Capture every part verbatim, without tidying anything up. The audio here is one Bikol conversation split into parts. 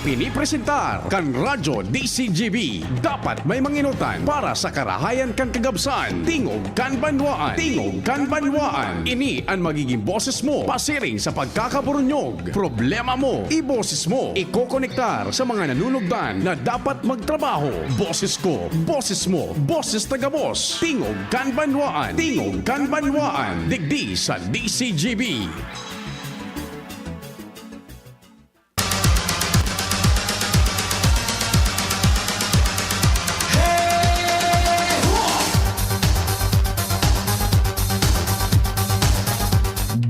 Pinipresentar kan Radyo D C G B. Dapat may manginutan para sa karahayan kan kagabsan. Tingog kan banwaan. Tingog kan banwaan. Ini an magiging boses mo pasiring sa pagkakaburunyog. Problema mo, iboses mo. Ikokonektar sa mga nanunugdan na dapat magtrabaho. Boses ko, boses mo, boses ta gabos. Tingog kan banwaan. Tingog kan banwaan. Digdi sa D C G B.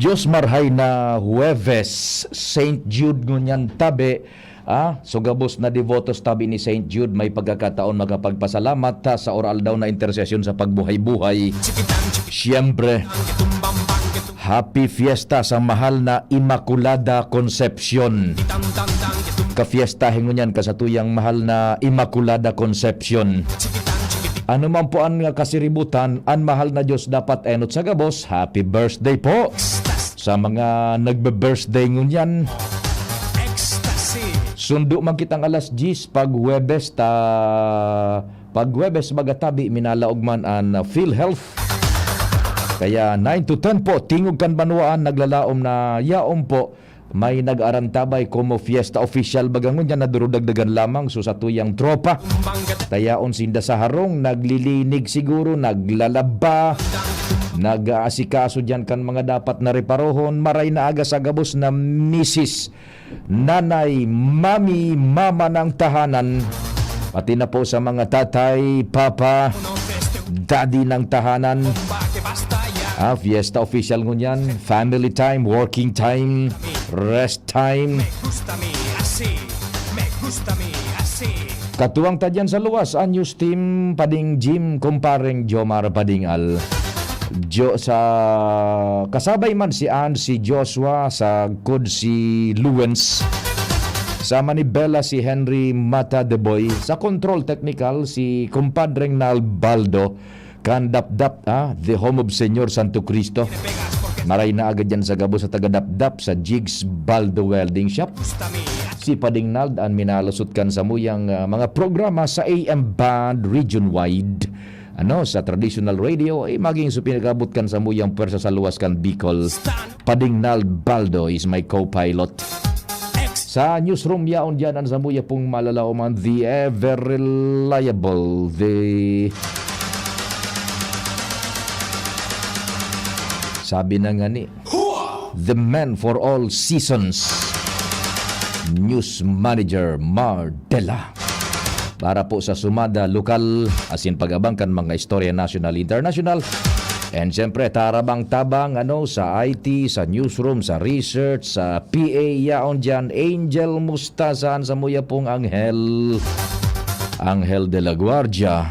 Diyos marhay na Huwebes, Saint Jude ngunyan tabi. Ah, so gabos na devotos tabi ni Saint Jude, may pagkakataon makapagpasalamat, ah, sa oral daw na intersesyon sa pagbuhay-buhay. Siyempre, happy fiesta sa mahal na Immaculada Concepcion. Kafiestahin ngunyan ka satuyang mahal na Immaculada Concepcion. Ano man po an kasiributan, an mahal na Diyos dapat enot sa gabos. Happy birthday po sa mga nagbe-birthday ngunyan. Sundo man kitang alas diyes pag Huwebes ta, pag Huwebes magatabi, minalaog man an, uh, PhilHealth. Kaya nine to ten po, Tingog kan Banwaan, naglalaom na yaon po. May nag-arantabay como fiesta official baga ngunyan, nadurudagdagan lamang, so satuyang tropa. Tayaon sinda sa harong, naglilinig siguro, naglalaba, nag-aasikaso diyan kan mga dapat na reparohon. Maray na aga sa gabos na misis, nanay, mami, mama ng tahanan. Pati na po sa mga tatay, papa, daddy ng tahanan. Ah, fiesta official ngunyan, family time, working time, rest time. Katuwang ta diyan sa luwas, an news team, Pading Jim, Kumpareng Jomar Padingal. Jo-, sa, kasabay man si Ann, si Joshua, sa kod si Luwens. Sa Manibela, si Henry Mata de Boy. Sa control technical, si Kumpadreng Nal Baldo. Kan Dapdap, ah, the home of Señor Santo Cristo. Maray na aga diyan sa gabos sa taga Dapdap, sa Jigs Baldo Welding Shop. Si Pading Nald an minalusot kan samuyang, ah, mga programa sa A M band region wide. Ano, sa traditional radio, eh, maging so pinag-abot kan samuyang pwersa sa luwas kan Bicol. Pading Nald Baldo is my co-pilot. Sa newsroom yaon diyan an samuya pong malalaoman, the ever reliable, the, sabi na nga ni, the man for all seasons, news manager Mar Dela. Para po sa sumada lokal, asin pag-abang kan mga istorya national, international. And siyempre, tarabang-tabang, ano, sa I T, sa newsroom, sa research, sa P A, yaon diyan, Angel Mustasan, samuya pong Anghel, Anghel de la Guardia.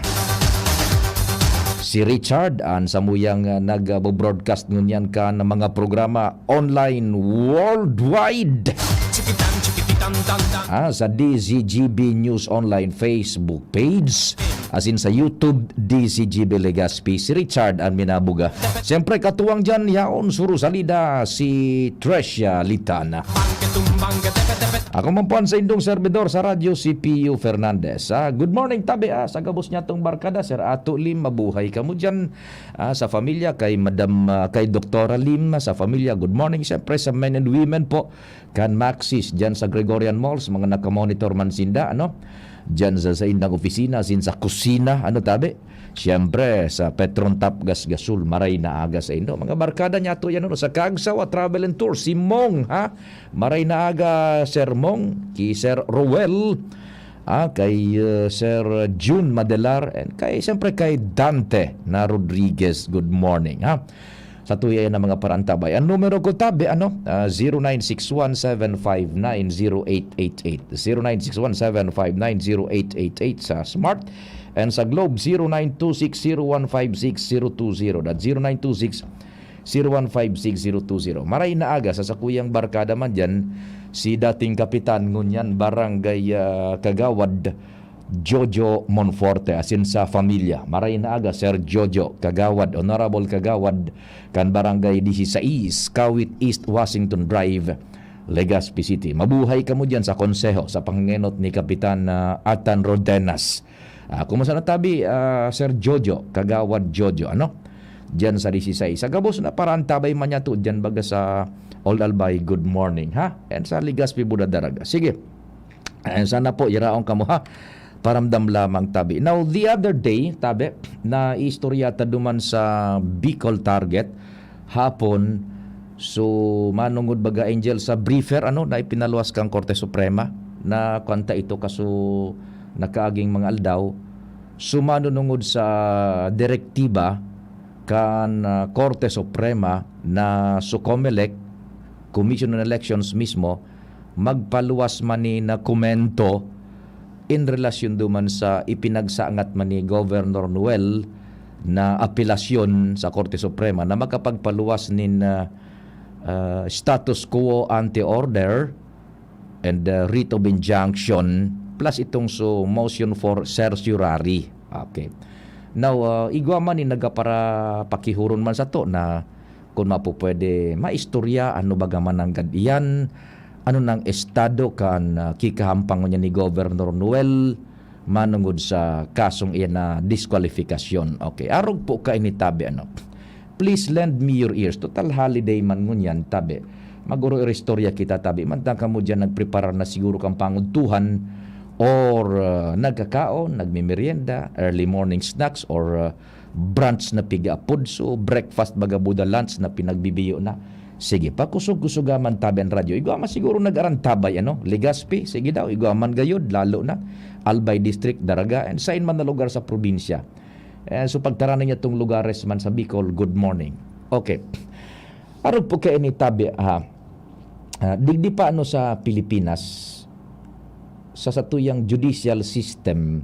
Si Richard, an samuyang, ah, nag-, ah, broadcast ngunyan kan mga programa online worldwide. Ah, sa D Z G B News Online Facebook page, asin sa YouTube, D Z G B Legazpi. Si Richard an minabuga. Siyempre, katuwang diyan, yaon, si Rosalida, si Trecia Litana. Ako man po an saindong servidor sa radyo, si Pio Fernandez. Ah, good morning, tabi, ah, sa gabos niya tong barkada, Sir Ato Lim, mabuhay kamo diyan. Ah, sa pamilya kay Madam, ah, kay Doktora Lim, sa pamilya, good morning. Siyempre sa men and women po, kan Maxis, diyan sa Gregorian Malls, mga nakamonitor man sinda, ano? Diyan sa, sa indang opisina, sin sa kusina, ano tabi? Siyempre, sa Petron Top Gas Gasol, maray na aga sa indo. Mga barkada niya to yan, ano? Sa Kagsawa Travel and Tour, si Mong, ha? Maray na aga, Sir Mong, ki Sir Roel, ah, kay, uh, Sir June Madelar, and kay, siyempre, kay Dante na Rodriguez. Good morning, ha? Sa tuya yan ang mga parantabay. Ang numero ko, tabi, ano? Ah, zero nine six one seven five nine zero eight eight eight. Zero nine six one seven five nine zero eight eight eight sa Smart. And sa Globe, zero nine two six zero one five six zero two zero. That's zero nine two six zero one five six zero two zero. Maray na aga sa sakuyang barkada man diyan, si dating kapitan ngunyan Barangay, ah, Kagawad Jojo Monforte, asin sa pamilya. Maray na aga, Sir Jojo Kagawad, Honorable Kagawad, kan Barangay Dieciséis, Kawit East, Washington Drive. Legazpi City. Mabuhay kamo diyan sa konseho, sa pangenot ni Kapitan, ah, Atan Rodenas. Ah, kumusta na tabi, ah, Sir Jojo, Kagawad Jojo, ano? Diyan sa dieciséis. Sa gabos na para antabay man niya to, diyan baga sa Old Albay, good morning, ha? And sa Legazpi, Buda Daraga. Sige. And sana po, iraon kamo, ha? Paramdam lamang tabi. Now, the other day, tabi, na istorya ta duman sa Bicol Target, hapon, so, manungod baga, Angel, sa briefer, ano, na ipinaluwas kang Korte Suprema, na kwanta ito kaso nakaaging mga aldaw. So, manunungod sa direktiba kan, ah, Korte Suprema na su Comelec, Commission on Elections mismo, magpaluwas man ni na komento in relasyon duman sa ipinagsangat man ni Governor Noel na apelasyon sa Korte Suprema na makapagpaluwas nin, ah, ah, status quo ante order and, ah, writ of injunction plus itong so motion for certiorari. Okay. Now, ah, igwa man ni nagaparapakihuron man sato na kun mapupwede, maistorya ano baga man nanggad iyan, ano nang estado kan, ah, kikahampang niya ni Governor Noel manungod sa kasong iyan na diskwalifikasyon. Okay, arog po kaini tabi, ano. Please lend me your ears. Total holiday man ngunyan, tabi. Mag-oro-istorya kita, tabi. Mantang kamo diyan nagpreparar na siguro kang pangudtuhan or, ah, nagkakaon, nagmemerienda, early morning snacks or, ah, brunch na pigaapod. So, breakfast baga buda lunch na pinagbibiyo na. Sige, pakusog-kusoga man tabi an radyo. Igwa man siguro nag-arantabay, ano? Legazpi, sige daw, igwa man gayod, lalo na. Albay District, Daraga, and sain man na lugar sa probinsya. Eh, so, pagtaranan niya tong lugares man sa Bicol, good morning. Okay. Arog po kaini tabi, ha? Ah, digdi pa, ano, sa Pilipinas, sa satuyang judicial system,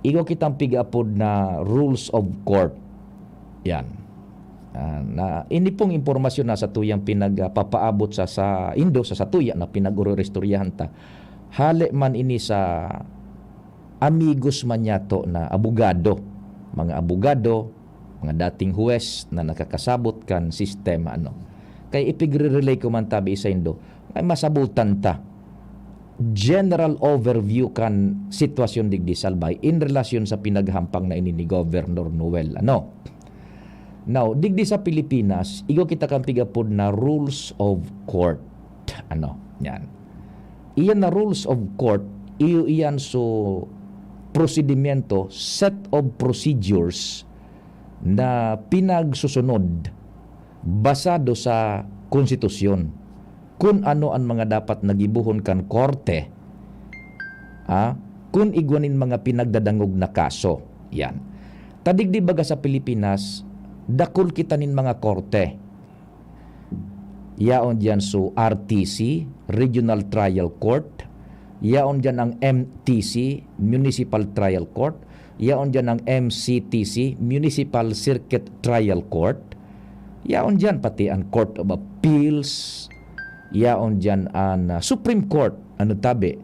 igwa kitang pigaapod na rules of court. Yan. Ah, na, ini pong impormasyon na satuyang pinagpapaabot sa, sa Indo, sa satuya na pinag-oro-istoryahan ta. Hale man ini sa amigos man niyato na abogado, mga abogado, mga dating huwes na nakakasabot kan sistema, ano. Kay ipigre-relay ko man tabi saindo, ay masabutan ta. General overview kan sitwasyon digdi sa Albay in relasyon sa pinaghampang na ini ni Governor Noel, ano. Now, digdi sa Pilipinas, igwa kita kan pigapod na rules of court. Ano, yan. Iyan na rules of court, iyo iyan so prosedimento, set of procedures na pinagsusunod basado sa konstitusyon, kun ano an mga dapat na gibohon kan korte, ah, kun igwa nin mga pinagdadangog na kaso. Yan. Ta digdi baga sa Pilipinas, dakul kita nin mga korte. Yaon diyan so R T C, Regional Trial Court. Yaon diyan ang M T C, Municipal Trial Court. Yaon diyan ang M C T C, Municipal Circuit Trial Court. Yaon diyan pati ang Court of Appeals. Yaon diyan an, ah, Supreme Court, ano tabi.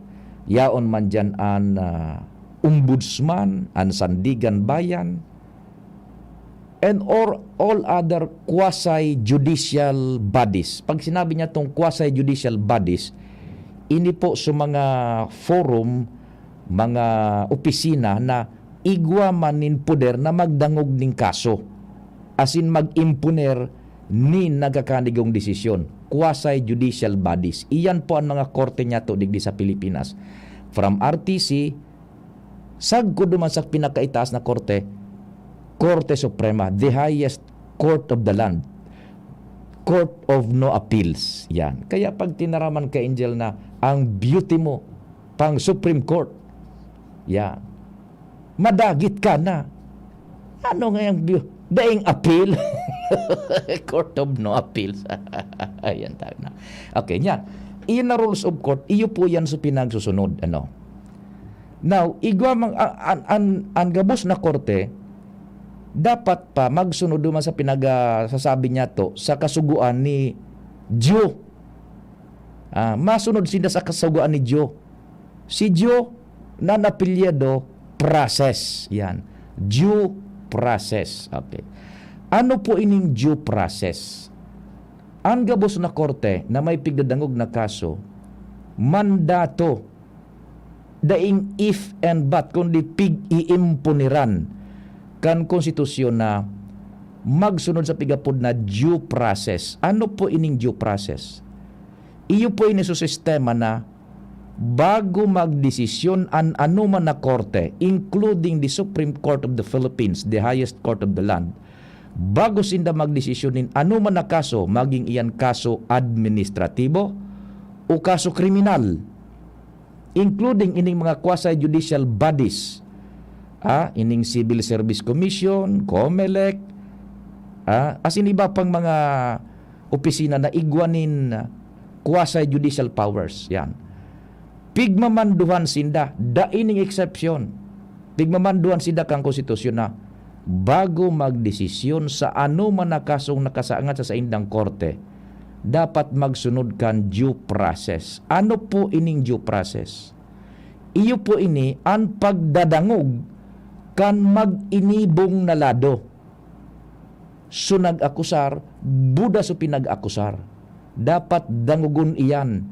Yaon man diyan an, ah, Ombudsman, an Sandiganbayan, and or all other quasi-judicial bodies. Pag sinabi niya tong quasi-judicial bodies, ini po sa mga forum, mga opisina na igwa man nin poder na magdangog nin kaso, asin mag-imponer nin nagkakanigong desisyon, quasi-judicial bodies. Iyan po ang mga korte niyato digdi sa Pilipinas. From R T C, sagkod duman sa pinakaitaas na korte, Korte Suprema, the highest court of the land, Court of No Appeals. Yan. Kaya pag tinaraman ka, Angel, na ang beauty mo pang Supreme Court, yan, madagit ka na. Ano nga yung view? Daing appeal? Court of No Appeals. Ayan tayo na. Okay, yan. Iyon na rules of court, iyo po yan sa pinagsusunod. Ano? Now, igwa mang, an, an, an, an gabos na korte, dapat pa magsunod duman sa pinagasasabi niyato sa kasugoan ni Diyo. Ah, masunod sinda sa kasugoan ni Diyo. Si Diyo na napilyado process. Yan. Due process. Okay. Ano po ining due process? An gabos na korte na may pigdadangog na kaso, mandato, daing if and but, kundi pig-iimponiran kan konstitusyon na magsunod sa pigapod na due process. Ano po ining due process? Iyo po ini sa sistema na bago magdesisyon an anoman na korte, including the Supreme Court of the Philippines, the highest court of the land, bago sinda magdesisyon nin anoman na kaso, maging iyan kaso administratibo o kaso kriminal, including ining mga quasi-judicial bodies, ah, ining Civil Service Commission, COMELEC, ah, asin iba pang mga opisina na igwa nin quasi-judicial powers. Yan. Pigmamanduhan sinda, dai ning eksepsyon. Pigmamanduhan sinda kan konstitusyon na bago magdesisyon sa anoman na kasong nakasaangat sa saindang korte, dapat magsunod kan due process. Ano po ining due process? Iyo po ini an pagdadangog kan mag-inibong na lado. So nag-akusar, buda so pinag-akusar. Dapat dangogon iyan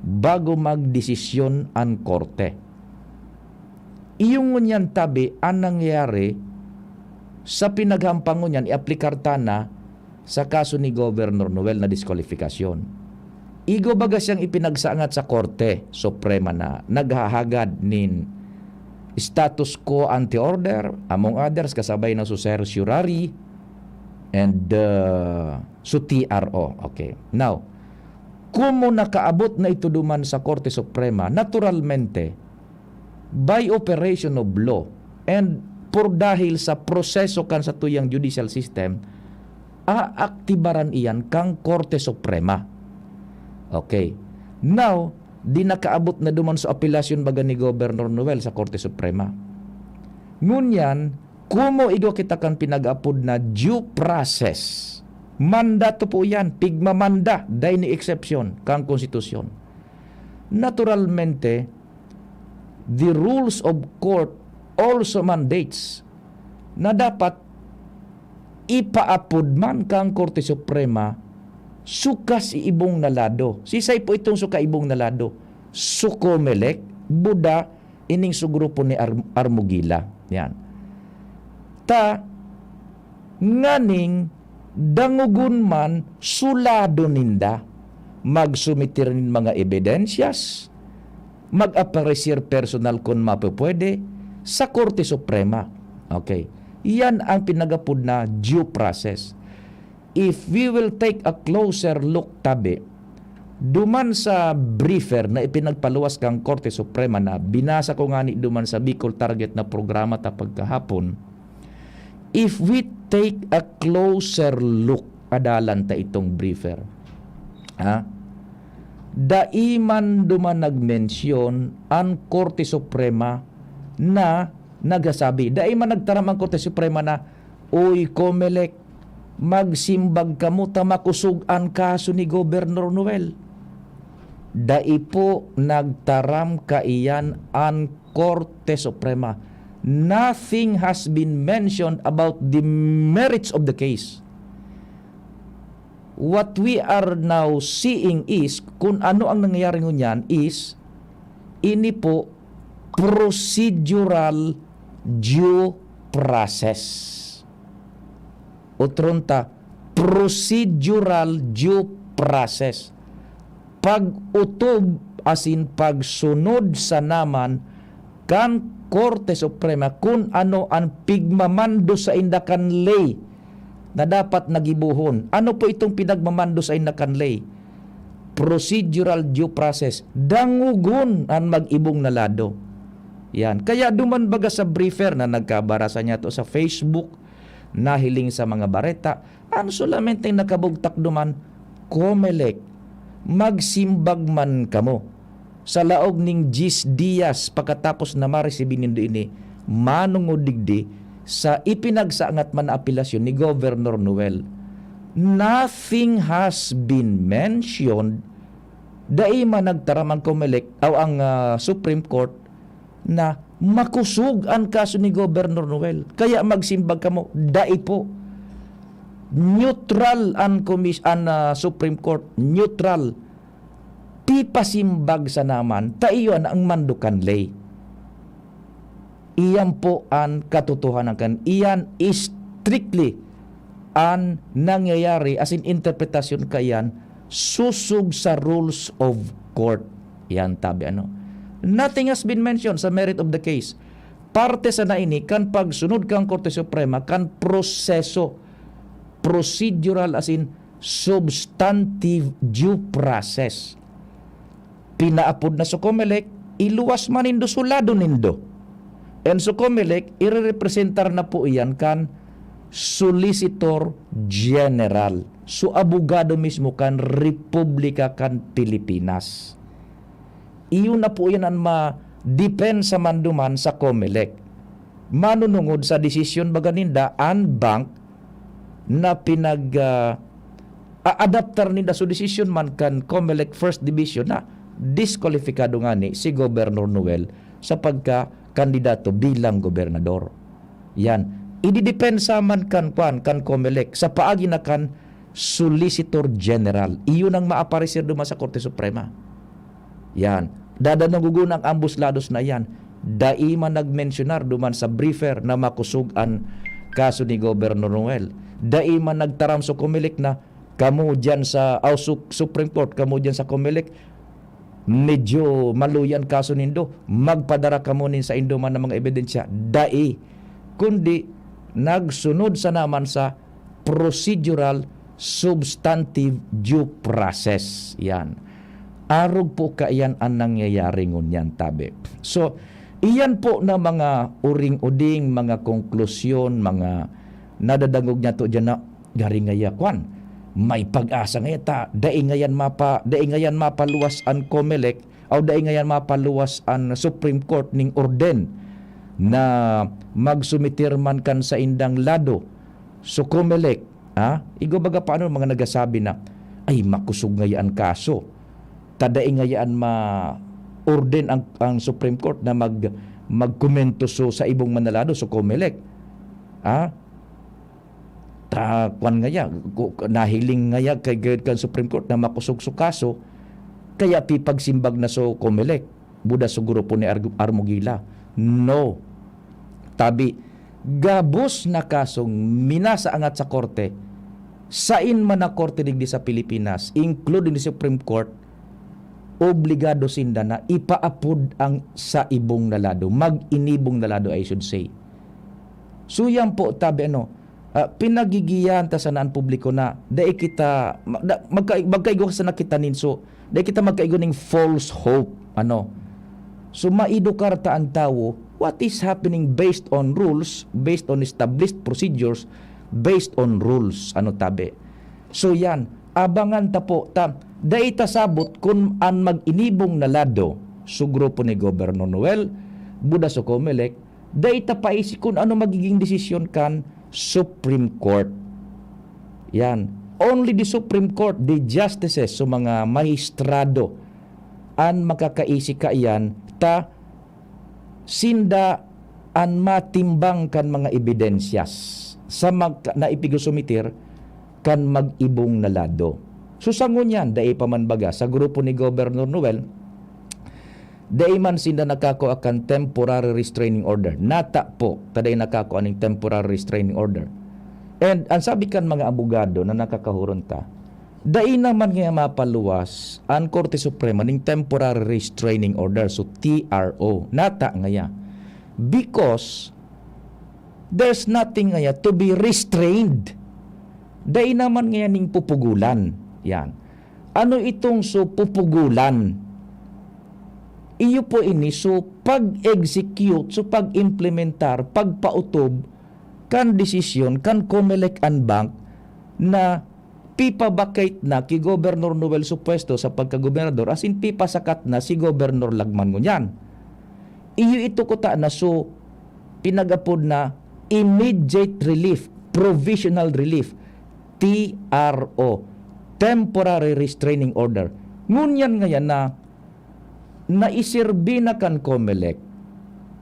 bago magdesisyon an korte. Iyo ngunyan tabi an nangyari sa pinaghampang ngunyan, iaplikar ta na sa kaso ni Governor Noel na diskwalifikasyon. Igwa baga siyang ipinagsaangat sa Korte Suprema na naghahagad nin status quo ante order, among others, kasabay na su certiorari and, uh, su T R O. Okay. Now, komo nakaabot na ito duman sa Korte Suprema, naturalmente, by operation of law and por dahil sa proseso kan satuyang judicial system, aaktibaran iyan kan Korte Suprema. Okay. Now, di nakaabot na duman sa apelasyon baga ni Governor Noel sa Korte Suprema. Ngunyan, komo igwa kita kan pinag-apod na due process. Mandato po iyan, pigmamanda, dai ni eksepsyon, kan konstitusyon. Naturalmente, the rules of court also mandates na dapat ipaapod man kan Korte Suprema su kaibong na lado. Sisay po itong su kaibong na lado? Su COMELEC, buda ining su grupo ni Ar-, Armugila. Yan. Ta, nganing dangogon man su lado ninda, magsumiter nin mga ebidensyas, mag-aparecer personal kun mapupwede sa Korte Suprema. Okay. Yan ang pinagapod na due process. If we will take a closer look, tabi, duman sa briefer na ipinagpaluwas kan Korte Suprema na binasa ko ngani duman sa Bicol Target na programa ta pagkahapon, if we take a closer look, adalan ta itong briefer. Ha? Dai man duman nagmensyon an Korte Suprema na nagsasabi. Dai man nagtaram ang Korte Suprema na, "Uy, COMELEC, magsimbag kamo ta makosog an kaso ni Governor Noel." Dai po nagtaram kaiyan an Korte Suprema. Nothing has been mentioned about the merits of the case. What we are now seeing is, kung ano ang nangyayari ngunyan is, ini po procedural due process. Otron ta, procedural due process. Pag-otob asin pagsunod sa naman kan Korte Suprema kun ano an pigmamando sainda kan ley na dapat na gibohon. Ano po itong pinagmamando sainda kan ley? Procedural due process. Dangogon an mag-ibong na lado. Yan. Kaya duman baga sa briefer na nagkabarasan niya to sa Facebook, nahiling sa mga bareta, ang solamente nakabugtak duman, "COMELEC, magsimbag man kamo. Sa laog ning diyes diyas pakatapos na maresibi nindo ini, manongod digdi sa ipinagsaangat man na apelasyon ni Governor Noel." Nothing has been mentioned. Dai man nagtaram ang COMELEC o ang, ah, Supreme Court na makosog an kaso ni Governor Noel. Kaya magsimbag kamo, dai po. neutral an commis-, an, ah, Supreme Court, neutral. Pipasimbag sana man, ta iyo an ang mando kan ley. Iyan po an katotohanan kan, iyan strictly an nangyayari, as in interpretasyon kaiyan, sosog sa rules of court. Yan tabi ano. Nothing has been mentioned sa merit of the case. Parte sana ini kan pagsunod kan Korte Suprema kan proseso, procedural, as in substantive due process. Pinaapod na sa Comelec, iluwas man nindo, sulado nindo. And sa Comelec, irerepresentar na po iyan kan Solicitor General. So, abogado mismo kan Republika kan Pilipinas. Iyo na po iyan an ma-depensa man duman sa Comelec. Manunungod sa desisyon baga ninda, an bank na pinag, ah, a-, adaptar ninda. So, desisyon man kan Comelec First Division na diskwalipikado ngani si Gobernador Noel sa pagkakandidato bilang gobernador. Yan. Ididepensa man kan, kwan, kan Comelec sa paagi na kan Solicitor General. Iyon ang maaparecer duman sa Korte Suprema. Yan. Dadan nagugunang ambos lados na yan. Dai man nagmensyonar duman sa briefer na makosog an kaso ni Gobernador Noel. Dai man nagtaram sa Comelec na, "Kamo diyan sa, aw, Su-, Supreme Court, kamo diyan sa Comelec, medyo maluya an kaso nindo. Magpadara kamo nin saindo man na mga ebidensya." Dai. Kundi, nagsunod sana man sa procedural substantive due process. Yan. Arog po kaiyan an nangyayari ngunyan, tabi. So, iyan po na mga uring-uding, mga konklusyon, mga nadadangog niyato diyan na, "Gari ngaya, kwan, may pag-asa ngaya ta, dai ngayan mapa-, dai ngayan mapaluwas an Comelec, aw dai ngayan mapaluwas an Supreme Court ning orden na magsumitir man kan saindang lado." So, Comelec, ha? Igwa baga paano mga nagasabi na, "Ay, makosog ngaya an kaso. Ta dai ngaya an ma-orden ang, ang Supreme Court na mag-, magkomento so sa ibong manalado, so Comelec." Ha? Ta, kwan ngaya, ku-, nahiling ngaya kay, kay, kan Supreme Court na makosog so kaso, kaya pipagsimbag na so Comelec, buda so grupo ni Arg-, Armugila. No. Tabi, gabos na kasong minasaangat sa korte, sain man na korte digdi sa Pilipinas, including the Supreme Court, obligado sinda na ipaapod ang sa ibong na lado, mag-inibong na lado, I should say. So, yan po, tabi, ano, ah, pinagigiyan ta sana an publiko na dai kita, ma-, da-, magka-, magkaigwa sana kita nin, so, dai kita magkaigwa ning false hope, ano. So, maedukar ta an tawo, what is happening based on rules, based on established procedures, based on rules, ano, tabi. So, yan, abangan ta po, ta, dai ta sabot kun an mag-inibong na lado, so grupo ni Gobernador Noel, buda so Comelec, dai ta paisi kun ano magiging desisyon kan Supreme Court. Yan. Only the Supreme Court, the justices, so mga mahistrado, an makakaisi kaiyan, ta sinda an matimbang kan mga ebidensyas sa mag-, na ipigsusumitir kan mag-ibong na lado. So, sa ngunyan, dai pa man baga sa grupo ni Gobernador Noel, dai man sinda nakakua kan temporary restraining order. Nata po, ta dai nakakua ning temporary restraining order. And ang sabi kan mga abogado na nakakahuron ta, dai naman ngaya mapaluwas an Korte Suprema ning temporary restraining order, so T R O. Nata ngaya. Because there's nothing ngaya to be restrained. Dai naman ngaya ning pupugulan. Yan. Ano itong so pupugulan? Iyo po ini, so pag-execute, so pag-implementar, pagpautob kan desisyon kan Comelec and Bank na pipabakit na ki Gobernador Noel su pwesto sa pagkagobernador, asin pipasakat na si Gobernador Lagman ngunyan. Iyo ito kuta na so pinag-apod na immediate relief, provisional relief, T R O, temporary restraining order. Ngunyan ngayan na naisirbi na kan Comelec,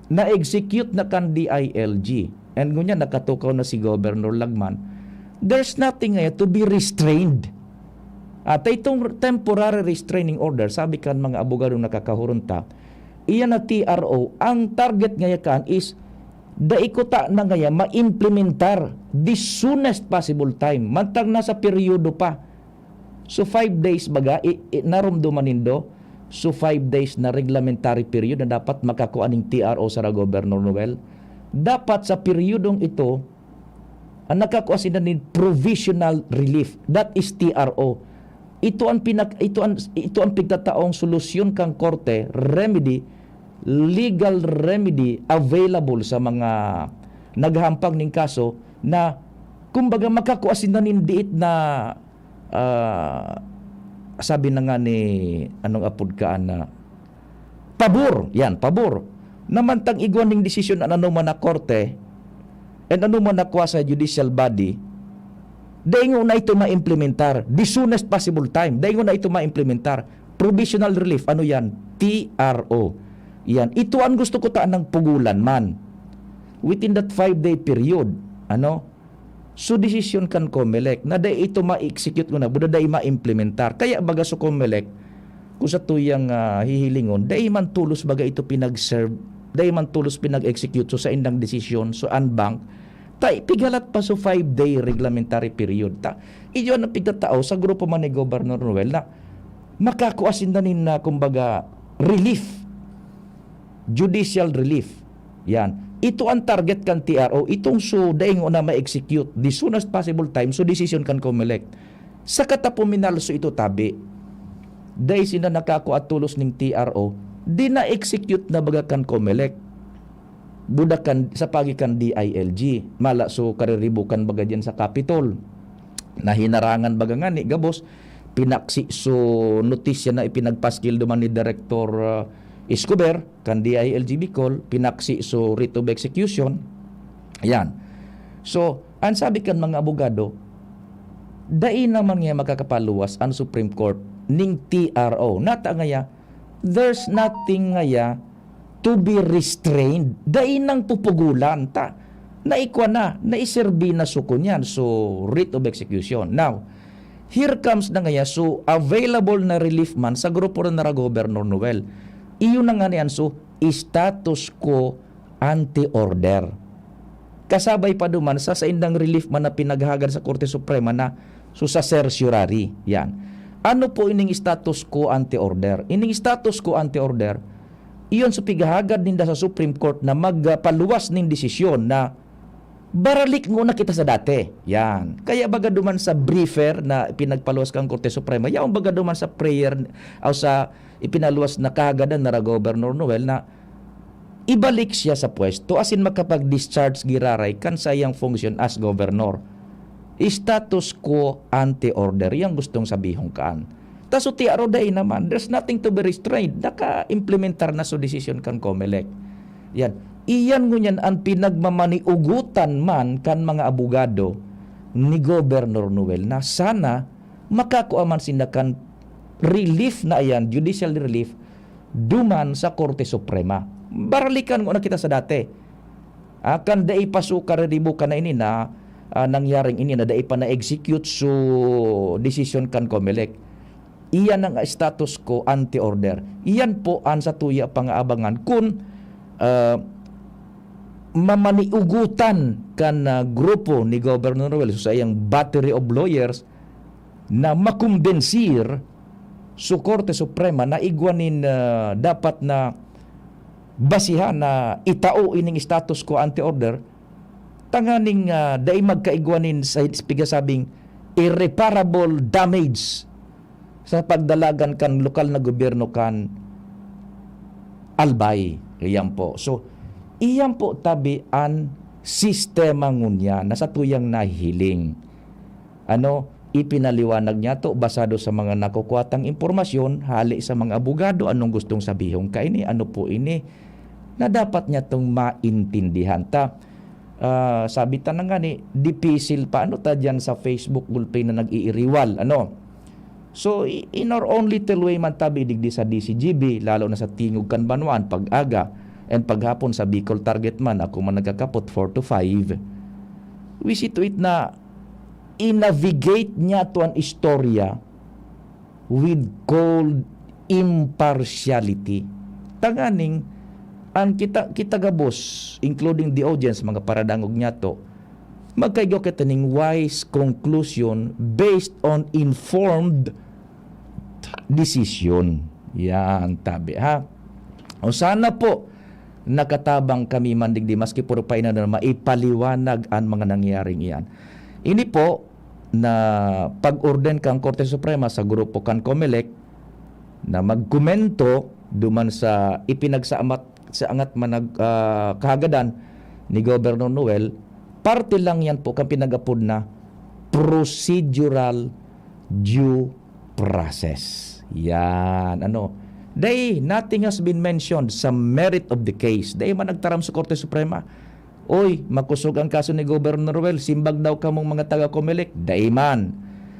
na-execute na kan D I L G, and ngunyan nakatukaw na si Governor Lagman, There's nothing ngaya to be restrained. At itong temporary restraining order, sabi kan mga abogadong nakakahuron ta, iyan na T R O, ang target ngaya kan is dai kuta na ngaya ma-implementar the soonest possible time, mantang nasa peryodo pa. So, five days baga, i, i, narumduman nindo? So, five days na reglementary period na dapat makakua ning T R O, sara Governor Noel. Dapat sa peryodong ito, ang nakakua sinda nin provisional relief. That is T R O. Ito ang pinak-, ito ang, ito ang pigtataong solusyon kan korte, remedy, legal remedy available sa mga naghahampang ning kaso na, kumbaga, makakua sinda nin diit na, ah, sabi na nga ni, anong apod kaan na, pabor, yan, pabor. Na mantang igwa ning desisyon an anoman na korte and anoman na quasi-judicial body, dai ngona ito maimplementar. The soonest possible time, dai ngona ito maimplementar. Provisional relief, ano yan? T R O. Yan. Ito ang gusto ko tanang pugulan man. Within that five-day period, ano? So, desisyon kan Comelec na dai ito ma-execute ngona, buda dai ma-implementar. Kaya baga sa Comelec, kung sa tuyang, ah, hihilingon, dai man tolos baga ito pinag-serve, dai man tolos pinag-execute so saindang desisyon, so en banc, ta ipigalat pa so five-day reglementary period. Ta, iyo ang pigtatao sa grupo man ni Governor Noel na makakua sinda nin, ah, kumbaga, relief, judicial relief. Yan. Ito ang target kan T R O. Itong so, dai ngona ma-execute the soonest possible time, so desisyon kan Comelec. Saka ta puminalso ito tabi. Dai sinda nakakua tolos ning T R O, di na-execute na baga kan Comelec. Buda kan, sa pagi kan D I L G. Mala so kariribukan baga diyan sa Capitol. Nahinarangan baga ngani, gabos, pinaksi so notisya na ipinagpaskil duman ni Director, ah, Escobar, kan D I L G Bicol, pinaksi so writ of execution. Yan. So, ang sabi kan mga abogado, dai naman nga makakapaluwas ang Supreme Court ning T R O. Nata ngaya, there's nothing ngaya to be restrained. Dai nang pupugulan ta. Naikwa na, naiserbi na so kunyan, so writ of execution. Now, here comes na ngaya, so available na relief man sa grupo na nara Governor Noel. Iyo na nga niyan, so status quo ante order. Kasabay pa duman sa saindang relief man na pinaghagad sa Korte Suprema na so sa certiorari. Yan. Ano po ining status quo ante order? Ining status quo ante order, iyon so pighahagad ninda sa Supreme Court na magpaluwas nin desisyon na baralik ngona kita sa dati. Yan. Kaya baga duman sa briefer na pinagpaluwas kan Korte Suprema, yaon baga duman sa prayer o sa ipinaluwas na kahagadan nara Governor Noel na ibalik siya sa pwesto, asin makapag-discharge giraray kan saiyang function as governor. Status quo ante order, yang gustong sabihon kaan. Ta so T R O dai naman, there's nothing to be restrained. Naka-implementar na so desisyon kan Comelec. Yan. Iyan ngunyan ang pinagmamaniugutan man kan mga abogado ni Governor Noel na sana makakua man sinda kan relief na iyan, judicial relief, duman sa Korte Suprema. Baralikan ngona kita sa dati. Ah, kan dai pa so kariribukan na ini na, ah, nangyaring ini na dai pa na-execute so desisyon kan Comelec. Iyan ang status quo ante order. Iyan po ang satuya pangaabangan kun, ah, mamaniugutan kan, ah, grupo ni Governor Noel, so saiyang battery of lawyers, na makumbensir so Korte Suprema na igwa nin, ah, dapat na basihan na itao ining status quo ante order, tanganing, ah, dai magkaigwa nin sa, pigasabing irreparable damage sa pagdalagan kan lokal na gobyerno kan Albay. Iyan po. So, iyan po tabi an sistema ngunyan na satuyang nahihiling. Ano, ipinaliwanag niya to basado sa mga nakukuha tang impormasyon hale sa mga abogado. Anong gustong sabihon kaini? Ano po ini na dapat niya tong maintindihan? Ta, ah, sabi ta na nga ni, dipisil pa, ano ta diyan sa Facebook gulpi na nag-iiriwal, ano? So, i-, in our own little way man tabi digdi sa D C G B, lalo na sa tingog kan banwaan, pag-aga, and paghapon sa Bicol Target man, ako man nagkakapot, four to five. We see to it na i-navigate niya to an istorya with cold impartiality. Tanganing an kita, kita gabos, including the audience, mga paradangog niya to, magkaigwa kita ning wise conclusion based on informed decision. Yan, tabi ha. O sana po, nakatabang kami man digdi, maski puro painano na maipaliwanag an mga nangyaring iyan. Ini po na pag-order kan Korte Suprema sa grupo kan Comelec na magkomento duman sa ipinagsamat-, sa angat man nag-, ah, kahagadan ni Governor Noel, parte lang yan po kan pinag-apod na procedural due process. Yan, ano. Dai, nothing has been mentioned sa merit of the case. Dai man nagtaram sa Korte Suprema, "Oy, makosog ang kaso ni Governor Noel, simbag daw kamong mga taga-Comelec." Dai man.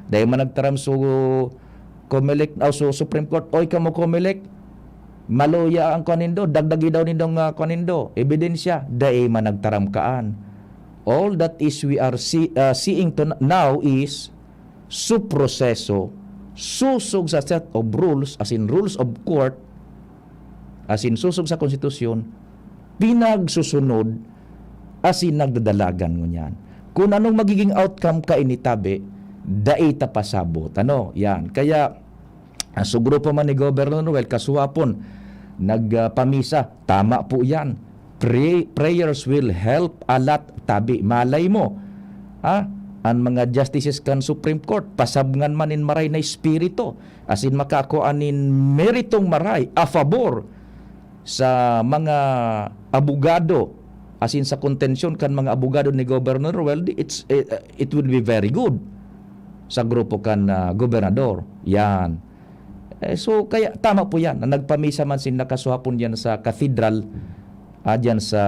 Dai man nagtaram sa Comelec, o sa Supreme Court, "Oy, kamo Comelec, maluya ang kuan nindo, dagdagi daw nindong, ah, kuan nindo, ebidensya." Dai man nagtaram kaan. All that is we are see-, ah, seeing to now is su proseso, sosog sa set of rules, as in rules of court, as in sosog sa konstitusyon, pinagsusunod, as in nagdadalagan ngunyan. Kung anong magiging outcome kaini, tabi, dai ta pasabot. Ano? Yan. Kaya, ah, sa grupo man ni Governor Noel, kasuhapon, nagpamisa. Tama po yan. Pray-, prayers will help a lot, tabi. Malay mo, ha? An mga justices kan Supreme Court, pasabngan man nin maray na espiritu, as in makakua nin meritong maray a pabor sa mga abogado, as in sa kontensyon kan mga abogado ni Governor Noel, di, it's, eh, it will be very good sa grupo kan, ah, gobernador. Yan. Eh, so, kaya tama po yan na nagpamisa man sinda kasuhapon diyan sa cathedral, ah, diyan sa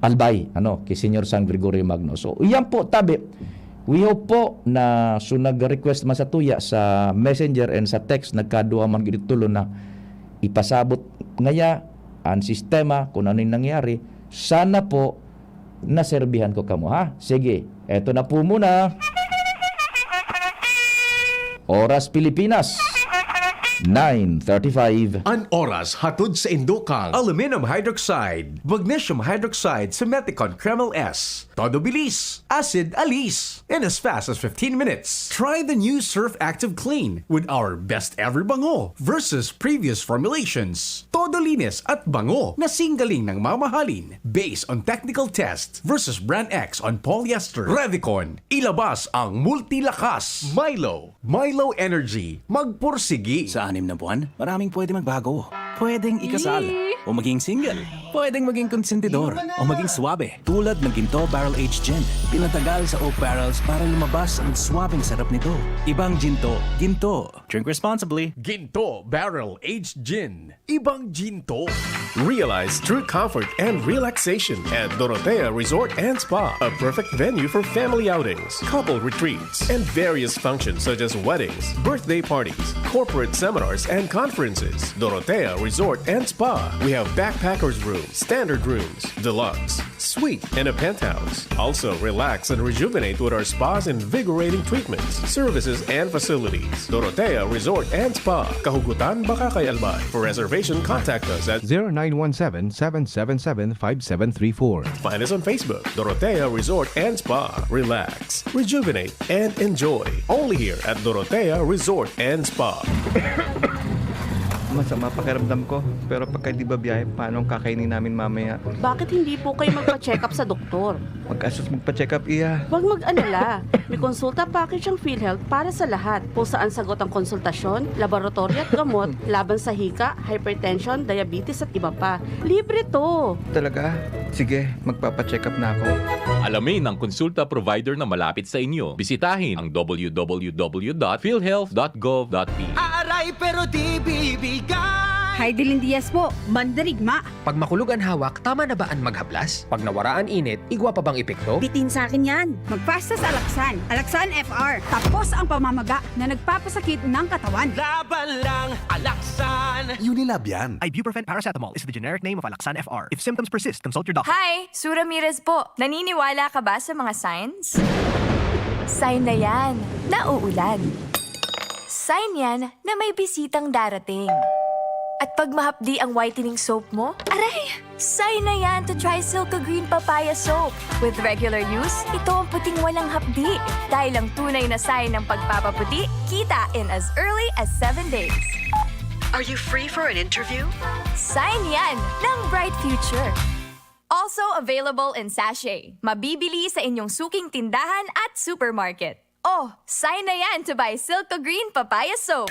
Albay, ano, kay Señor San Gregorio Magno. So, yan po, tabi. We hope po na, so, nag-request man sa tuya sa messenger and sa text, nagkadua man gid tulo na ipasabot ngaya an sistema kung ano yung nangyari. Sana po naserbihan ko kamo, ha? Sige, eto na po muna. Oras Pilipinas, nine thirty-five. An oras hatod sa indo kan aluminum hydroxide, magnesium hydroxide, Simeticone Kremel S. Todo bilis, acid alis, in as fast as fifteen minutes. Try the new Surf Active Clean with our best ever bango versus previous formulations. Todo linis at bango na singgaling ng mamahalin based on technical test versus brand X on polyester. Revicon, ilabas ang multilakas. Milo, Milo Energy, magpursigi. Sa anim na buwan, maraming pwede magbago. Pwedeng ikasal, Yee! O maging single. Pwedeng maging konsentidor, o maging swabe. Tulad ng Ginto Barrel Aged Gin. Pinatagal sa oak barrels para lumabas ang swabeng sarap nito. Ibang Ginto, Ginto. Drink responsibly. Ginto Barrel Aged Gin. Ibang Ginto. Realize true comfort and relaxation at Dorotea Resort and Spa, a perfect venue for family outings, couple retreats, and various functions such as weddings, birthday parties, corporate seminars, and conferences. Dorotea Resort and Spa. We have backpackers room, standard rooms, deluxe, suite, and a penthouse. Also, relax and rejuvenate with our spa's invigorating treatments, services, and facilities. Dorotea Resort and Spa, Kahugutan, Bacacay, Albay. For reservation, contact us at zero nine one seven, seven seven seven, five seven three four. Find us on Facebook, Dorotea Resort and Spa. Relax, rejuvenate, and enjoy. Only here at Dorotea Resort and Spa. Masama pakiramdam ko, pero pagka di ba biyahe, paano ang kakainin namin mamaya? Bakit hindi po kayo magpa-check up sa doktor? Magkastos magpa-check up, iya. Huwag mag-alala. May konsulta package ang PhilHealth para sa lahat, kung saan sagot ang konsultasyon, laboratory at gamot, laban sa hika, hypertension, diabetes at iba pa. Libre to! Talaga? Sige, magpapa-check up na ako. Alamin ang konsulta provider na malapit sa inyo. Bisitahin ang w w w dot philhealth dot gov dot p h. Aaray, pero di bibigay! Hi, Dilin Diaz po. Mandarigma. Pag makulog an hawak, tama na ba an maghaplas? Pag nawara an init, igwa pa bang epekto? Bitin sa akin yan. Magpasta sa Alaxan. Alaxan F R. Tapos ang pamamaga na nagpapasakit ng katawan. Laban lang, Alaxan! Unilab yan. Ibuprofen paracetamol is the generic name of Alaxan F R. If symptoms persist, consult your doctor. Hi! Sue Ramirez po. Naniniwala ka ba sa mga signs? Sign na yan na uulan. Sign yan na may bisitang darating. At pag mahapdi ang whitening soap mo, aray! Sign na yan to try Silco Green Papaya Soap. With regular use, ito ang puting walang hapdi. Dahil ang tunay na sign ng pagpapaputi, kita in as early as seven days. Are you free for an interview? Sign yan ng bright future. Also available in sachet. Mabibili sa inyong suking tindahan at supermarket. Oh, sign na yan to buy Silco Green Papaya Soap.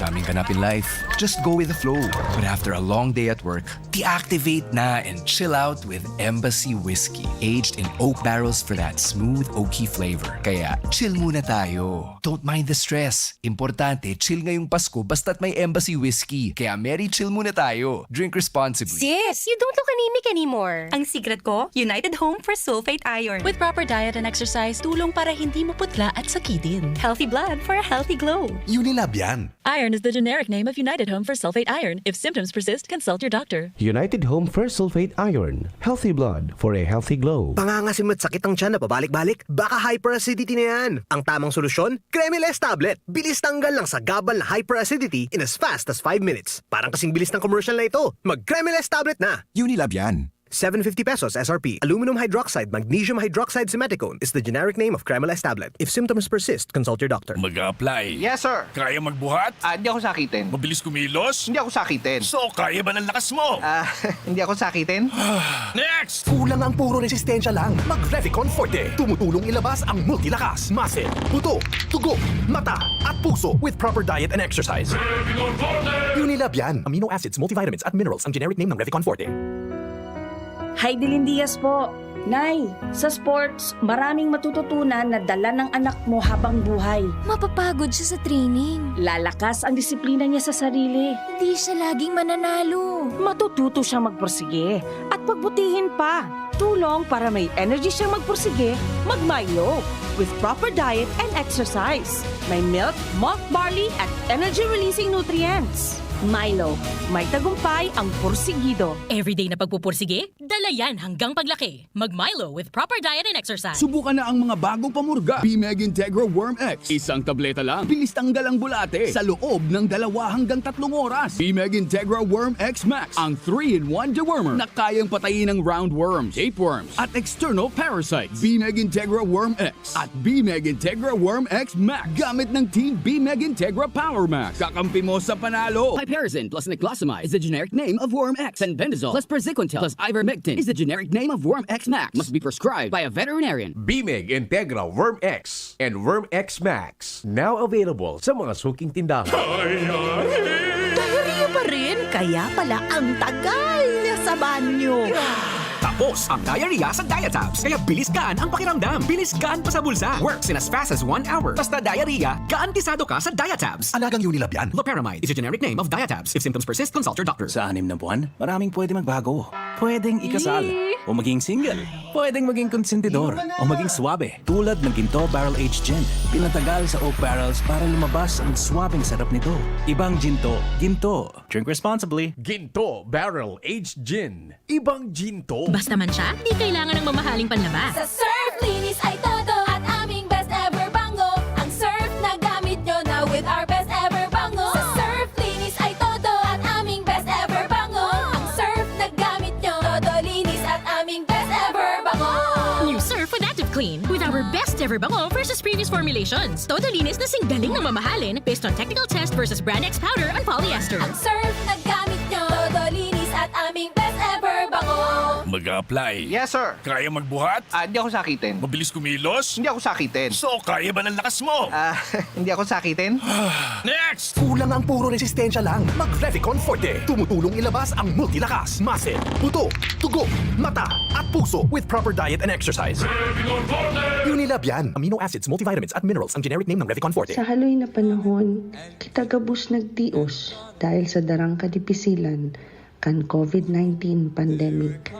Daming ganap in life. Just go with the flow. But after a long day at work, deactivate na and chill out with Embassy Whiskey. Aged in oak barrels for that smooth, oaky flavor. Kaya, chill muna tayo. Don't mind the stress. Importante, chill ngayong Pasko basta't may Embassy Whiskey. Kaya, Merry Chill muna tayo. Drink responsibly. Sis, you don't look anemic anymore. Ang secret ko, United Home for Sulfate Iron. With proper diet and exercise, tulong para hindi maputla at sakitin. Healthy blood for a healthy glow. Unilab yan. Iron is the generic name of United Home for Sulfate Iron. If symptoms persist, consult your doctor. United Home for Sulfate Iron. Healthy blood for a healthy glow. Pangangasim at sakit ang tiyan na pabalik-balik? Baka hyperacidity na yan. Ang tamang solusyon? Cremeless tablet. Bilis tanggal ng sagabal na hyperacidity in as fast as five minutes. Parang kasing bilis ng commercial na ito. Mag Cremeless tablet na! Unilab yan. Seven fifty pesos S R P. Aluminum hydroxide, magnesium hydroxide, simethicone is the generic name of Cremeless tablet. If symptoms persist, consult your doctor. Mag-a-apply. Yes, sir. Kaya magbuhat? Ah, hindi ako sakitin. Mabilis kumilos? Hindi ako sakitin. So, kaya ba ng lakas mo? Ah, hindi ako sakitin. Next! Kulang ang puro resistensya lang. Mag Revicon Forte. Tumutulong ilabas ang multilakas, muscle, buto, dugo, mata, at puso with proper diet and exercise. Unilab yan. Amino acids, multivitamins, at minerals ang generic name ng Revicon Forte. Hi, Dilin Diaz po. Nay, sa sports, maraming matututunan na dala ng anak mo habang buhay. Mapapagod siya sa training. Lalakas ang disiplina niya sa sarili. Hindi siya laging mananalo. Matututo siyang magpursige at pagbutihin pa. Tulong para may energy siyang magpursige, mag-Milo. With proper diet and exercise. May milk, malt barley at energy-releasing nutrients. Milo, may tagumpay ang pursigido. Everyday na pagpupursige, dala yan hanggang paglaki. Mag-Milo with proper diet and exercise. Subukan na ang mga bagong pamurga. Bimeg Integra Worm X. Isang tableta lang. Bilis tanggal ang bulate sa loob ng dalawa hanggang tatlong oras. Bimeg Integra Worm X Max. Ang three-in-one dewormer na kayang patayin ang roundworms, tapeworms, at external parasites. Bimeg Integra Worm X at Bimeg Integra Worm X Max. Gamit ng Team Bimeg Integra Power Max. Kakampi mo sa panalo. Piperazine plus niclosamide is the generic name of Worm X. Fenbendazole plus praziquantel plus ivermectin is the generic name of Worm X Max. Must be prescribed by a veterinarian. Bimeg Integra Worm X and Worm X Max. Now available sa mga suking tindahan. Diarrhea pa rin? Kaya pala ang tagal niya sa banyo. Tapos ang diarrhea sa Diatabs. Kaya bilis gaan ang pakiramdam. Bilis gaan pa sa bulsa. Works in as fast as one hour. Basta diarrhea, garantisado ka sa Diatabs. Alagang Unilab yan. Loperamide is a generic name of Diatabs. If symptoms persist, consult your doctor. Sa anim na buwan, maraming pwede magbago. Pwedeng ikasal, o maging single. Pwedeng maging konsentidor, o maging swabe. Tulad ng Ginto Barrel Aged Gin. Pinatagal sa oak barrels para lumabas ang swabeng sarap nito. Ibang Ginto. Ginto. Drink responsibly. Ginto Barrel Aged Gin. Ibang Ginto. Basta man siya, di kailangan ng mamahaling panlaba. Sa Surf, linis ay todo at aming best ever bango. Ang Surf na gamit nyo na with our best ever bango. Sa Surf, linis ay todo at aming best ever bango. Ang Surf na gamit nyo, todo linis at aming best ever bango. New Surf with Active Clean with our best ever bango versus previous formulations. Todo linis na sing galing ng mamahalin based on technical test versus Brand X powder on polyester. Ang Surf na gamit nyo, todo linis at aming best ever bango. Mag-a-apply. Yes, sir. Kaya magbuhat? Ah, hindi ako sakitin. Mabilis kumilos? Hindi ako sakitin. So, kaya ba ng lakas mo? Ah, hindi ako sakitin. Next! Kulang ang puro resistensya lang. Mag Revicon Forte. Tumutulong ilabas ang multilakas, muscle, buto, dugo, mata, at puso with proper diet and exercise. Unilab yan. Amino acids, multivitamins, at minerals ang generic name ng Revicon Forte. Sa haloy na panahon, kita gabos nagtios dahil sa darang kadipisilan kan COVID nineteen pandemic,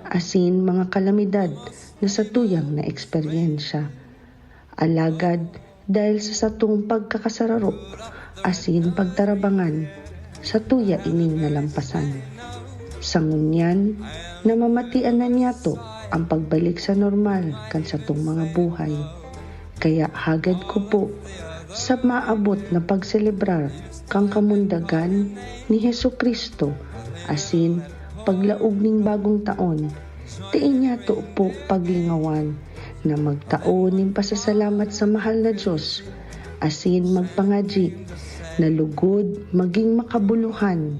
asin mga kalamidad na satuyang naeksperyensya. Alagad, dahil sa satong pagkakasararo asin pagtarabangan, satuya ining nalampasan. Sa ngunyan, namamatian na niyato ang pagbalik sa normal kan satong mga buhay. Kaya hagad ko po sa maabot na pagselebrar kan kamundagan ni Jesu-Cristo asin paglaog nin bagong taon, dai niyato po paglingawan na magtao nin pasasalamat sa mahal na Dios asin magpangadyi na lugod magin makabulohan,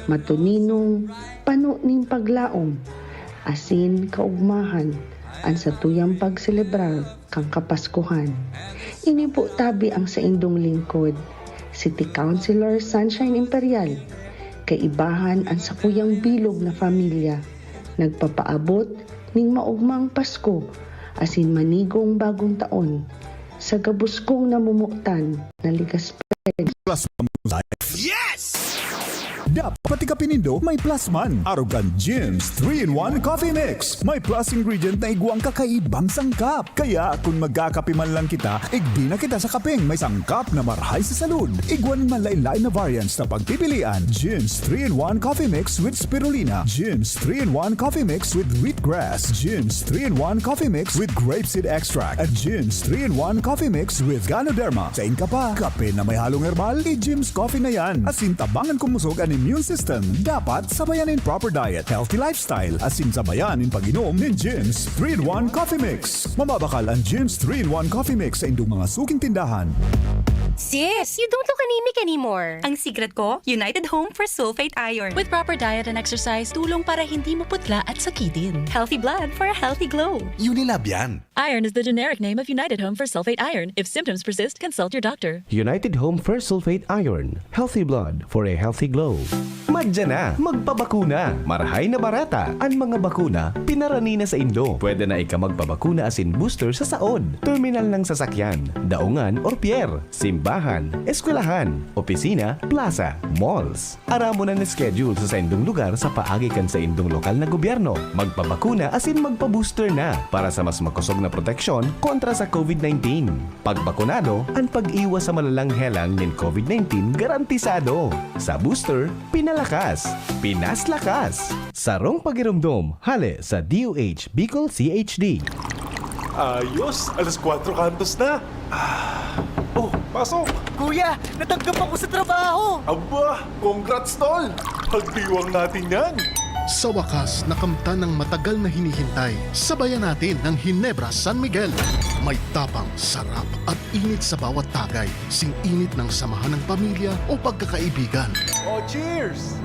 matoninong, pano nin paglaom asin kaogmahan an satuyang pagselebrar kan Kapaskuhan. Ini po tabi ang saindong lingkod, City Councilor Sunshine Imperial, kaibahan an sakuyang bilog na pamilya, nagpapaabot nin maogmang Pasko asin manigong bagong taon sa gabos kong namomotan na Legazpi. Plus One Life. Yes! Dapat pati kape nindo may plus man. Arog kan Jim's three-in-one Coffee Mix. May plus ingredient na igwang kakaibang sangkap. Kaya kung magkakape man lang kita, igbi na kita sa kapeng may sangkap na marhay sa salud. Igwa nin manlain-lain na variants na pagpipilian. Jim's three-in-one Coffee Mix with Spirulina. Jim's three-in-one Coffee Mix with Wheatgrass. Jim's three-in-one Coffee Mix with Grapeseed Extract. At Jim's three-in-one Coffee Mix with Ganoderma. Sain ka pa? Kape na may halong herbal? I-Jim's Coffee na yan. Asin tabangan kumusog an immune system. Dapat sabayan nin proper diet, healthy lifestyle, asin sabayan nin pag-inom nin Jim's three-in-one Coffee Mix. Mamabakal an Jim's three-in-one Coffee Mix sa indong mga suking tindahan. Sis, you don't look anemic anymore. Ang secret ko, United Home for Sulfate Iron. With proper diet and exercise, tulong para hindi maputla at sakitin. Healthy blood for a healthy glow. Unilab yan. Iron is the generic name of United Home for Sulfate Iron. If symptoms persist, consult your doctor. United Home for Sulfate Iron. Healthy blood for a healthy glow. Madya na, magpabakuna. Marahay na bareta. An mga bakuna, pinarani na saindo. Pwede na ika magpabakuna asin booster sa saod, terminal ng sasakyan, daungan or pier, simbahan, eskwelahan, opisina, plaza, malls. Aramon an schedule sa saindong lugar sa paagi kan saindong lokal na gobyerno. Magpabakuna asin magpa-booster na para sa mas makosog na proteksyon kontra sa COVID nineteen. Pagbakunado, an pag-iwas sa malalang helang nin COVID nineteen garantisado. Sa booster, pinalakas, pinaslakas. Sarong pagiromdom, hale sa D O H Bicol C H D. Ayos, alas kwatro kantos na. Ah, oh, pasok! Kuya, natanggap ako sa trabaho! Aba, congrats, tol! Pagdiwang natin yan! Sa wakas, nakamtan ang matagal na hinihintay. Sabayan natin ng Ginebra San Miguel. May tapang, sarap, at init sa bawat tagay. Sing-init ng samahan ng pamilya o pagkakaibigan. Oh, cheers!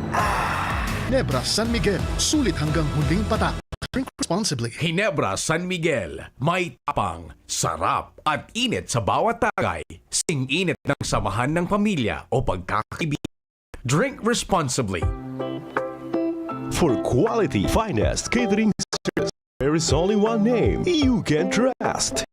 Ginebra San Miguel, sulit hanggang huling patak. Drink responsibly. Ginebra San Miguel, may tapang, sarap, at init sa bawat tagay. Sing-init ng samahan ng pamilya o pagkakaibigan. Drink responsibly. For quality, finest catering service, there is only one name you can trust.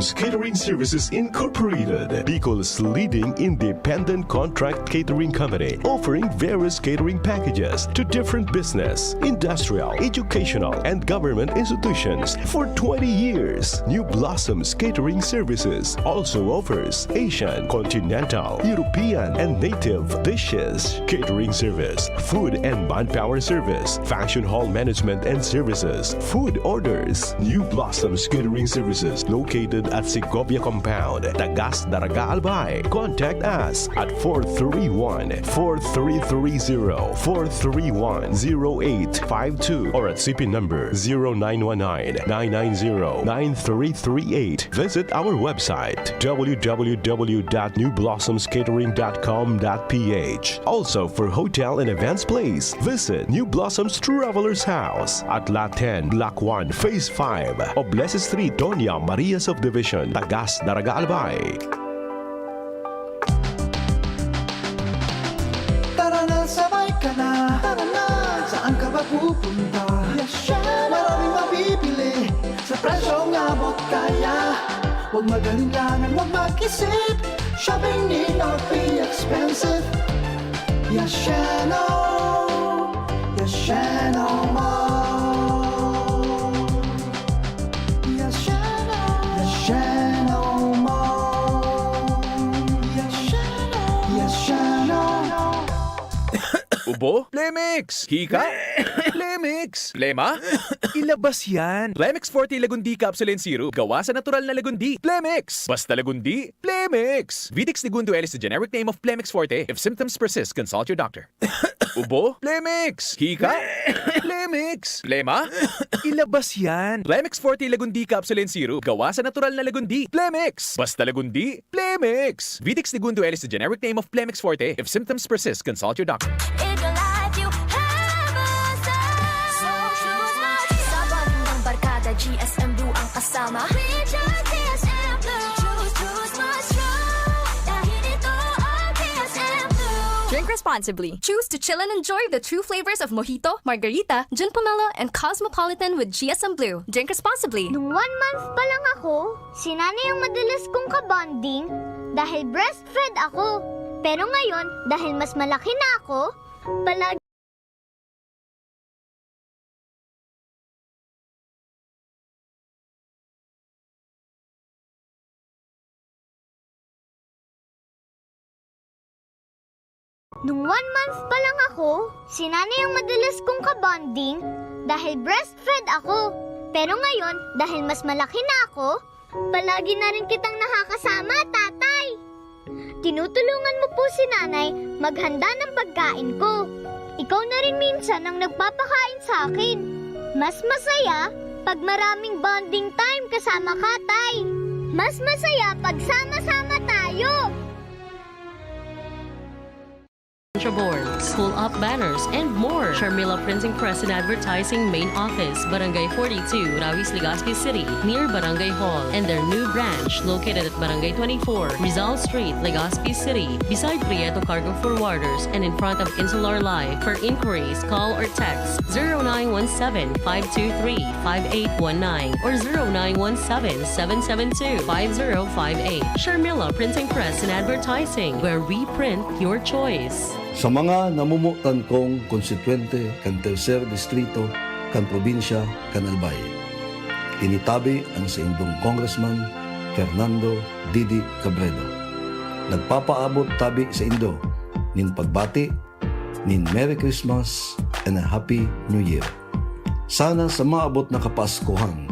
Catering Services Incorporated, Bicol's leading independent contract catering company, offering various catering packages to different business, industrial, educational, and government institutions for twenty years. New Blossoms Catering Services also offers Asian, continental, European, and native dishes, catering service, food and manpower service, function hall management and services, food orders. New Blossoms Catering Services located at Segovia Compound, Tagas, Daraga, Albay. Contact us at four three one, four three three zero, four three one, zero eight five two or at C P number zero nine one nine, nine nine zero, nine three three eight. Visit our website, w w w dot new blossoms catering dot com dot p h. Also, for hotel and events, please visit New Blossoms Travelers House at Lot ten, Block one, Phase five, Oblese Street, Doña Maria Subdivision, Tagas, Daraga, Albay. Tara na, sabay ka na. Tara na, saan ka ba pupunta? Yes, syempre. Maraming mabibili sa presyong abot kaya. Huwag mag-alinlangan, huwag mag-isip. Shopping need not be expensive. Yasheno, Yasheno Mall. Yasheno, Yasheno Mall. Yasheno, Yasheno. Ubo? Plemix! Hika? Plemix! Plema? Ilabas yan! Plemix Forte Lagundi Capsule and Syrup. Gawa sa natural na lagundi. Plemix! Basta lagundi, Plemix! Vitex Segundo L is the generic name of Plemix Forte. If symptoms persist, consult your doctor. Ubo? Plemix! Hika? Plemix! Plema? Ilabas yan! Plemix Forte Lagundi Capsule and Syrup. Gawa sa natural na lagundi. Plemix! Basta lagundi, Plemix! Vitex Segundo L is the generic name of Plemix Forte. If symptoms persist, consult your doctor. In your life, you have a star. So choose my Sa bonding ng barkada, G S M Blue ang kasama. We choose G S M Blue. Choose, choose my strong. Dahil ito ang G S M Blue. Drink responsibly. Choose to chill and enjoy the true flavors of Mojito, Margarita, Gin Pomelo, and Cosmopolitan with G S M Blue. Drink responsibly. Nung one month pa lang ako, si nanay ang madalas kong kabonding dahil breastfed ako. Pero ngayon, dahil mas malaki na ako, palagi Nung one month pa lang ako, si nanay ang madalas kong kabonding dahil breastfed ako. Pero ngayon, dahil mas malaki na ako, palagi na rin kitang nakakasama, Tatay. Tinutulungan mo po si Nanay maghanda ng pagkain ko. Ikaw na rin minsan ang nagpapakain sa akin. Mas masaya pag maraming bonding time kasama ka, Tay. Mas masaya pag sama-sama tayo. Boards, pull-up banners, and more. Sharmila Printing Press and Advertising Main Office, Barangay forty-two, Rawis, Legazpi City, near Barangay Hall, and their new branch located at Barangay twenty-four, Rizal Street, Legazpi City, beside Prieto Cargo Forwarders and in front of Insular Life. For inquiries, call or text zero nine one seven, five two three, five eight one nine or zero nine one seven, seven seven two, five zero five eight. Sharmila Printing Press and Advertising, where we print your choice. Sa mga namomotan kong konstituyente kan Tercer Distrito kan probinsya kan Albay, ini tabi ang saindong Congressman Fernando Didi Cabredo. Nagpapaabot tabi saindo nin pagbati nin Merry Christmas and a Happy New Year. Sana sa maabot na Kapaskuhan,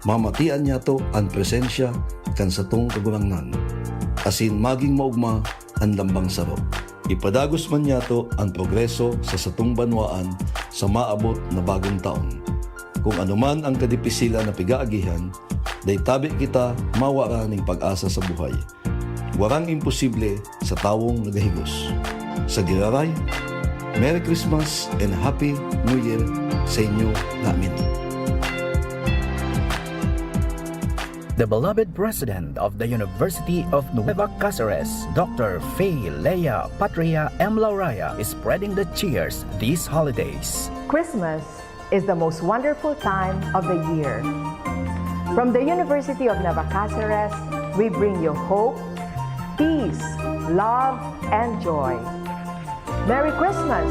mamatian niyato an presensya kan satong Kagurangnan, asin magin maogma an lambang saro. Ipadagos man niyato an progreso sa satong banwaan sa maabot na bagong taon. Kun anoman ang kadipisilan na pigaagihan, dai tabi kita mawara nin pag-asa sa buhay. Warang imposible sa tawong nagahigos. Sa giraray, Merry Christmas and Happy New Year sa inyo namin. The beloved President of the University of Nueva Cáceres, Doctor Fay Lea Patria M. Lauraya, is spreading the cheers these holidays. Christmas is the most wonderful time of the year. From the University of Nueva Cáceres, we bring you hope, peace, love, and joy. Merry Christmas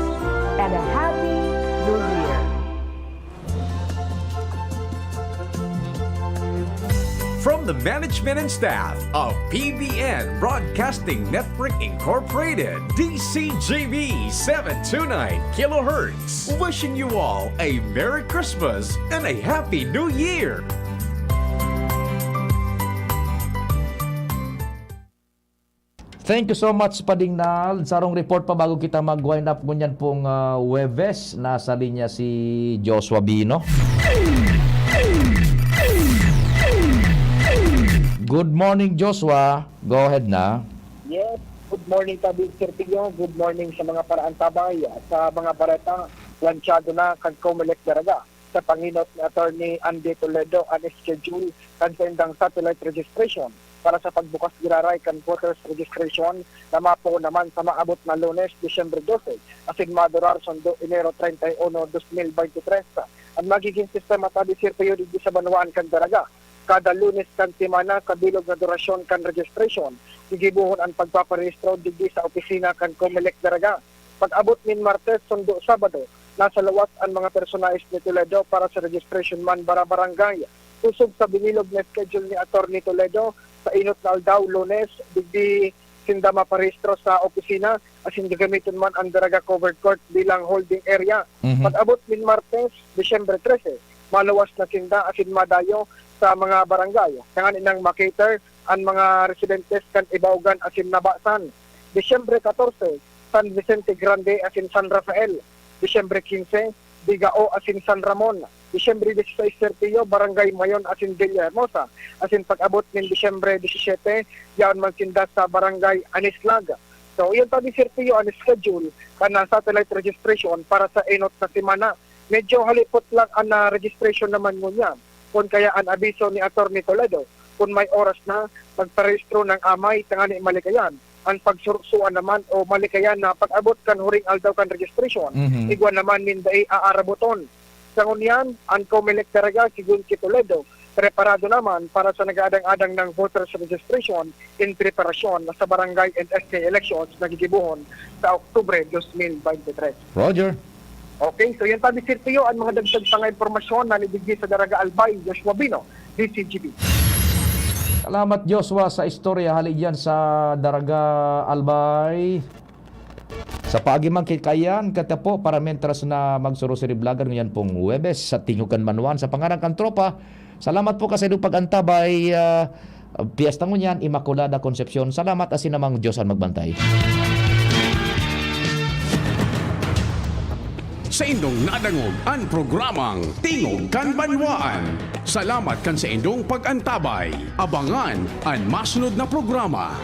and a Happy New Year! From the management and staff of P B N Broadcasting Network Incorporated, D C G B seven two nine kilohertz, wishing you all a Merry Christmas and a Happy New Year! Thank you so much, Pading Nal. Sarong report pa bago kita mag-wind up ngunyan pong, ah, Huwebes. Nasa linya si Joshua Bino. Good morning, Joshua. Go ahead na. Yes, good morning, Tabib Sergio. Good morning sa mga paraantabay. Sa mga bareta, planchado na kan Comelec Daraga sa pangenot ni Attorney Andy Toledo an schedule kan saindang satellite registration para sa pagbukas giraray kan voters registration na mapoon naman sa maabot na Lunes, Disyembre dose, asin madurar sundo Enero treinta y uno, dos mil veintitrés. An magigin sistema ta di sirpiyo digdi sa banwaan kan Daraga. Kada Lunes kan semana, sa bilog na durasyon kan registration, gigibohon an pagpaparehistro digdi sa opisina kan Comelec Daraga. Pag-abot nin Martes sundo Sabado, nasa lawas an mga personaes ni Toledo para sa registration man barabarangay. Sosog sa binilog na schedule ni Attorney Toledo, sa enot na aldaw, Lunes, digdi sinda maparehistro sa opisina asin gagamiton man an Daraga Covered Court bilang holding area. Mhm. Pag-abot nin Martes, Disyembre trese, maluwas na sinda asin madayo sa mga barangay, tanganing ma-cater an mga residentes kan Ibaugan asin Nabasan. Disyembre katorse, San Vicente Grande asin San Rafael. Disyembre kinse, Digao asin San Ramon. Disyembre dieciséis, Serpillo, Barangay Mayon asin Villahermosa. Asin pag-abot nin Disyembre disisiete, yaon man sinda sa Barangay Anislag. So, iyon pa, Serpillo, an schedule kan, ah, satellite registration para sa enot na semana. Medyo halipot lang an, ah, registration naman ngunyan. Kun kaya an abiso ni Attorney Toledo, kun may oras na, magparehistro nang amay tangani malikayan an pagsursuan naman o malikayan na pag-abot kan huring aldaw kan registration, Mhm. igwa naman nin dai aaraboton. Sa ngunyan, an Comelec Daraga, sigon ki Toledo, preparado naman para sa nag-aadang-adang ng voters registration in preparasyon sa barangay and S K elections na gigibohon sa Oktubre dos mil bente tres. Roger. Okay, so yan tabi, Sergio, ang mga dagdag pa nga impormasyon na nibigay sa Daraga Albay, Joshua Bino, D C G B. Salamat, Joshua, sa istorya hali diyan sa Daraga Albay. Sa paagi man kay Kayan, katapo, para mentras na magsurusiriblagan ngayon pong Huwebes sa Tingog kan Banwaan. Sa pangaran kan tropa, salamat po kasi doon pag-antabay, ah, piyesta ngunyan, Immaculada Concepcion. Salamat, asin namang Diyos ang magbantay. Sa indong nadangog an programang Tingog kan Banwaan. Salamat kan sa indong pag-antabay. Abangan an masunod na programa.